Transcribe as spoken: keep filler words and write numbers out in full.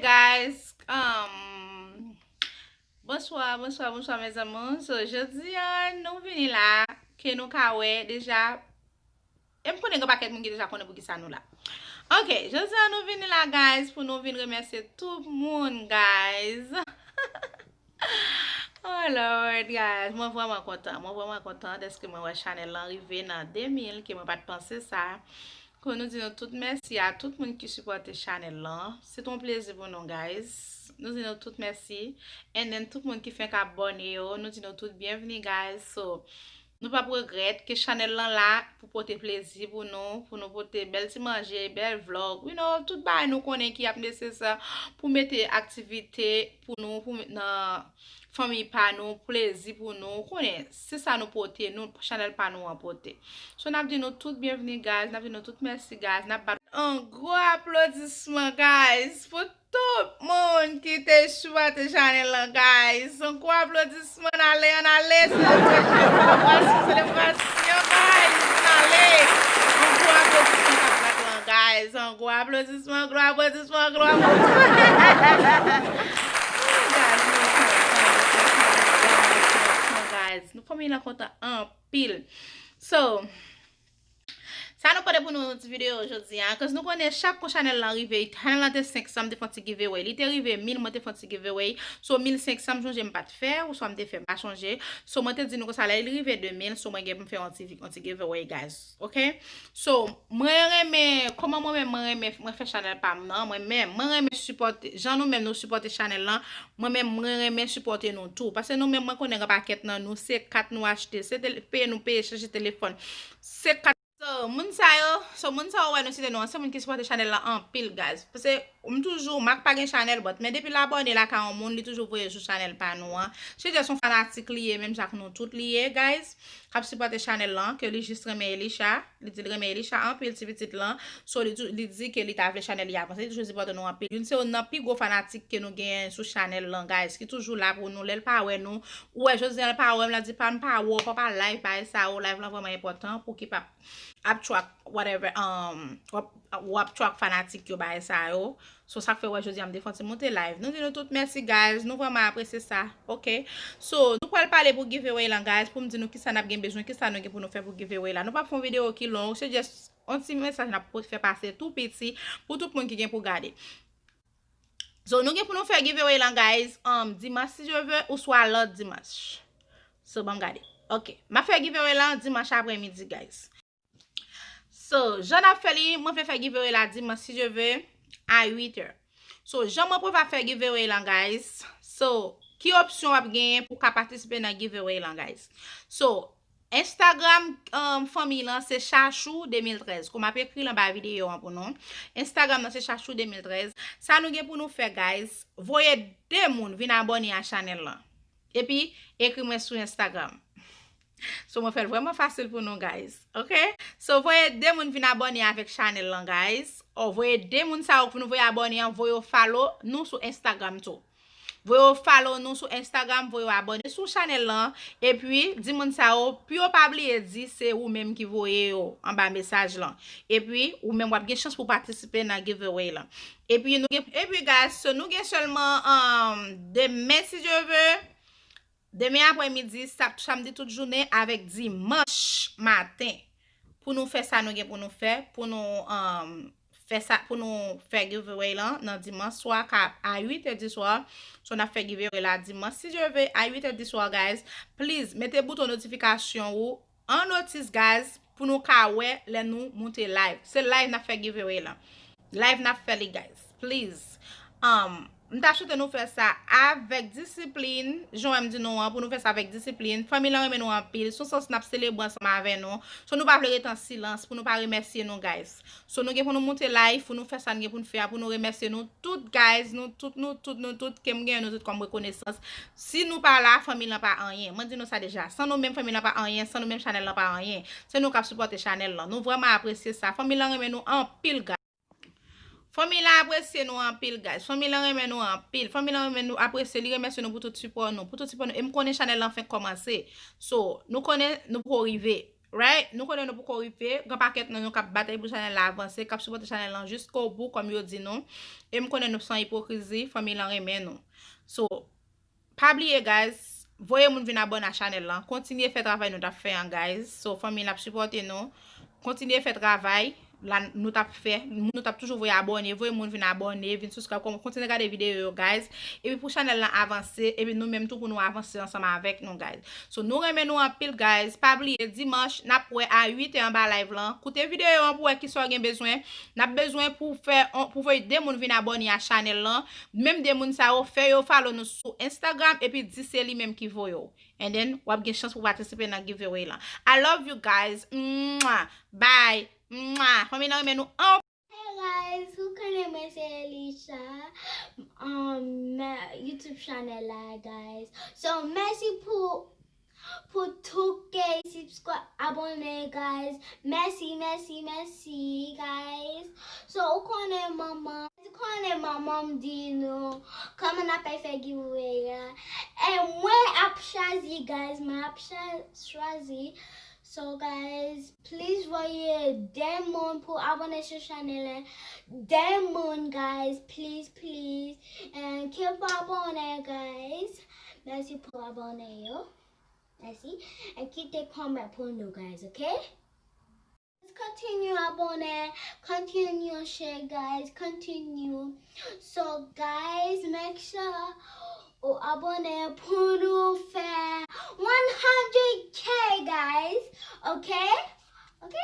Guys, um, bonswa, bonswa, bonswa, mes amours. So, jodi a, nou vini la, ke nou ka wè deja, e m konnen gen pakèt moun ki deja konnen pou ki sa nou la. Ok, jodi a, nou vini la, guys, pou nou vin remèsye tout moun, guys. Oh Lord, guys, mwen vrèman kontan. Mwen vrèman kontan dèske mwen wè chanèl lan rive nan de mil, ke mwen pa t panse sa. Ke nou di nou tout mèsi a tout moun ki sipòte chanèl lan. Se t on plezi pou nou, guys. Nou di nou tout mèsi. And then, tout moun ki fenk abòne yo, nou di nou tout byenvni, guys. So, nou p ap regrèt ke chanèl lan la pou pote plezi pou nou, pou nou pote bèl ti manje, bèl vlog, you know, tout bagay nou konnen ki ap nesesè pou mete aktivite pou nou, pou met nan fanmi pa nou, plezi pou nou, ou konnen, se sa nou pote, nou, chanèl pa nou an pote. So, n ap di nou tout byenvni, guys, n ap di nou tout mèsi, guys, n ap bat on gwo aplodisman, guys, pou tout moun ki te sipòte chanèl lan, guys. On gwo aplodisman, n ale, n ale, selebrasyon, selebrasyon, selebrasyon, guys, n ale. On gwo aplodisman k ap bat lan, guys, on gwo aplodisman, gwo aplodisman, gwo aplodisman. Ooh, guys, nou kontan, nou kontan, nou kontan, guys. Nou fanmi lan kontan anpil. So, sa nou pote pou nou ti videyo jodi a, 'cause nou konnen chak kou chanèl lan rive, chanèl lan te senk san, m te fè on ti giveaway. Li te rive mil, mwen te fè on ti giveaway. So, mil senk san, m sonje m pa t fè, oswa m te fè, m pa sonje. So, mwen te di nou konsa, lè li rive de mil, so mwen gen pou m fè on ti, on ti giveaway, guys. Ok? So, mwen renmen, kòman mwen menm, mwen renmen, mwen fè chanèl pa m nan, mwen menm, mwen renmen sipòte, jan nou menm nou sipòte chanèl lan, mwen menm, mwen renmen sipòte nou tou. Paske nou menm, mwen konnen gen pakèt nan nou, se kat nou achte, se tele-, peye nou peye chanje telefòn. Se kat. So, moun sa yo, so, moun sa yo wè nou site nou an, se moun ki sipòte chanèl lan anpil, guys. Paske m toujou, Mak pa gen chanèl, but, men depi l abòne lakay yon moun, li toujou voye sou chanèl pa nou an. Se just on fanatik li ye, menm jan ak nou tout li ye, guys. K ap sipòte chanèl lan, ke li jis renmen Elisha. Li di l renmen Elisha anpil, ti pitit lan. So, li tou-, li di ke li ta vle chanèl li avanse. Li toujou sipòte nou anpil. Youn se youn nan pi gwo fanatik ke nou genyen sou chanèl lan, guys, ki toujou la pou nou. Lè l pa wè nou, ou wè jodi a l pa wè m, l ap di, "Pa, m pa wè w, papa live, bagay sa yo, live lan vrèman enpòtan pou ki pa ap track, whatever, um, w ap, w ap track fanatik yo, bagay sa yo." So, sa k fè w wè jodi a m te fè on ti moute live. Nou di nou tout mèsi, guys. Nou vrèman apresye sa. Ok? So, nou pral pale pou giveaway lan, guys, pou m di nou kisa n ap gen bezwen, kisa nou gen pou nou fè pou giveaway la. Nou p ap fè on videyo ki long, se just on ti mesaj n ap pot-, fè pase tou piti pou tout moun ki gen pou gade. So, nou gen pou nou fè giveaway lan, guys, um, dimanch, si Dye vle, oswa lòt dimanch. So, ban m gade. Ok. M ap fè giveaway lan dimanch aprèmidi, guys. So, jan n ap fè li, mwen vle fè giveaway la dimanch, si Dye vle, a uit è. So, jan mwen prevwa fè giveaway lan, guys. So, ki opsyon w ap genyen pou w ka patisipe nan giveaway lan, guys? So, Instagram, um, fanmi lan se Chachou de mil trèz. Kòm m ap ekri l anba videyo an pou nou. Instagram lan se Chachou de mil trèz. Sa nou gen pou nou fè, guys, voye de moun vin abòne a chanèl lan. Epi, ekri mwen sou Instagram. So, mwen fè l vrèman fasil pou nou, guys. Ok? So, voye de moun vin abòne avèk chanèl lan, guys. Ou voye de moun sa yo pou nou voye abòne an, voye yo follow nou sou Instagram tou. Voye yo follow nou sou Instagram, voye yo abòne sou chanèl lan. Epi, di moun sa yo, pou yo pa bliye di se ou menm ki voye yo anba mesaj lan. Epi, ou menm w ap gen chans pou patisipe nan giveaway lan. Epi, nou gen, epi, guys, so, nou gen sèlman, um, demen, si Dye vle, demen aprèmidi, sa-, samdi tout jounen avèk dimanch maten pou nou fè sa nou gen pou nou fè, pou nou, um, fè sa, pou nou fè giveaway lan nan dimanch swa ka a uit è di swa. So, n ap fè giveaway la dimanch, si Dye vle, a uit è di swa, guys. Please, mete bouton notifikasyon ou an notis, guys, pou nou ka wè lè nou moute live. Se live n ap fè giveaway lan. Live n ap fè li, guys. Please. Um, m ta swete nou fè sa avèk disiplin, jan w wè m di nou an, pou nou fè sa avèk disiplin. Fanmi lan renmen nou anpil. Se yon sans n ap selebre ansanm avè nou. So, nou pa vle rete an silans pou nou pa remèsye nou, guys. So, nou gen pou nou moute live, pou nou fè sa n gen pou n fè a, pou nou remèsye nou tout, guys, nou tout, nou tout, nou tout, ke m gen nou tout kòm rekonesans. Si nou pa la, fanmi lan pa anyen. Mwen di nou sa deja. San nou menm, fanmi lan pa anyen. San nou menm, chanèl lan pa anyen. Se nou k ap sipòte chanèl lan. Nou vrèman apresye sa. Fanmi lan renmen nou anpil, guys. Fanmi lan apresye nou anpil, guys. Fanmi lan renmen nou anpil. Fanmi lan renmen nou, apresye, li remèsye nou pou tout sipò nou. Pou tout sipò nou. E m konnen chanèl lan fenk kòmanse. So, nou konnen nou poko rive. Right? Nou konnen nou poko rive. Gen pakèt nan nou k ap batay pou chanèl la avanse, k ap sipòte chanèl lan jiskobou, kòm yo di nou. E m konnen nou san ipokrizi, fanmi lan renmen nou. So, pa bliye, guys, voye moun vin abòne a chanèl lan. Kontinye fè travay nou t ap fè an, guys. So, fanmi l ap sipòte nou. Kontinye fè travay la nou t ap fè. Nou t ap toujou voye abòne, voye moun vin abòne, vin subscribe, kòm kontinye gade videyo yo, guys. Epi pou chanèl lan avanse, epi nou menm tou pou nou avanse ansanm avèk nou, guys. So, nou renmen nou anpil, guys. Pa bliye, dimanch, n ap wè a uit è anba live lan. Koute videyo an pou wè kisa w gen bezwen. N ap bezwen pou fè, pou voye de moun vin abòne a chanèl lan. Menm de moun sa yo, fè yo follow nou sou Instagram, epi di se li menm ki voye w. And then, w ap gen chans pou patisipe nan giveaway lan. I love you guys. Mwah. Bye. Mwah. Fanmi nan renmen nou anpil. Hey guys, ou konnen mwen se Elisha, um, YouTube channel la, guys. So, mèsi pou pou tout ke subscribe, abòne, guys. Mèsi, mèsi, mèsi, guys. So, ou konnen manman, ou konnen manman m di nou kòman n ap fè giveaway la. E mwen ap chwazi, guys, mwen ap chwazi. So, guys, please voye de moun pou abòne sou chanèl la. De moun, guys, please, please. And keep abòne, guys. Mèsi pou abòne yo. Mèsi. And kite kòmantè pou nou, guys, ok? Continue abòne, continue share, guys, continue. So, guys, make sure ou abòne pou nou fè one hundred K, guys, ok? Ok?